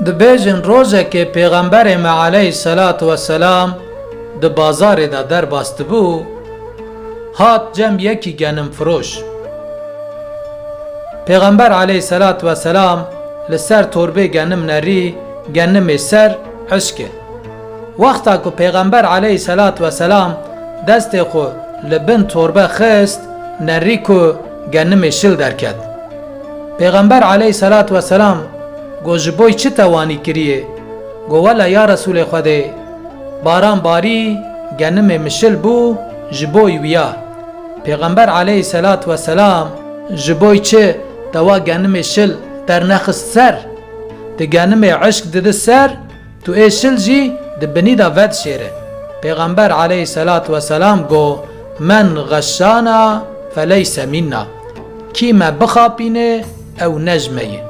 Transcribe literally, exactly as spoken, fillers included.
Dibêjin rojekê Pêxemberê me aleyhisselatu vesselam di bazarê de derbas dibû, hat cem yekî genim firoş. Pêxember aleyhisselatu vesselam li ser torbê genim nerî, genimê ser işkê. Wexta ku Pêxember aleyhisselatu vesselam destê xwe li bin torbe xist, nerî ku genimê şil derket. Pêxember aleyhisselatu vesselam got, ji boy çi te wanî kiriye? Got, wele ya Resûlê Xwedê, baran barî, genimê min şil bû, ji boy wiya. Pêxember aleyhisselatu vesselam, ji boy çi te wa genimê şil dernexist ser? Tu genimê işk didi ser, tu ê şil jî di binî de vedişêre. Pêxember aleyhisselatu vesselam got, men xeşşana feleyse minna. Kî me bixapîne, ew ne ji me ye.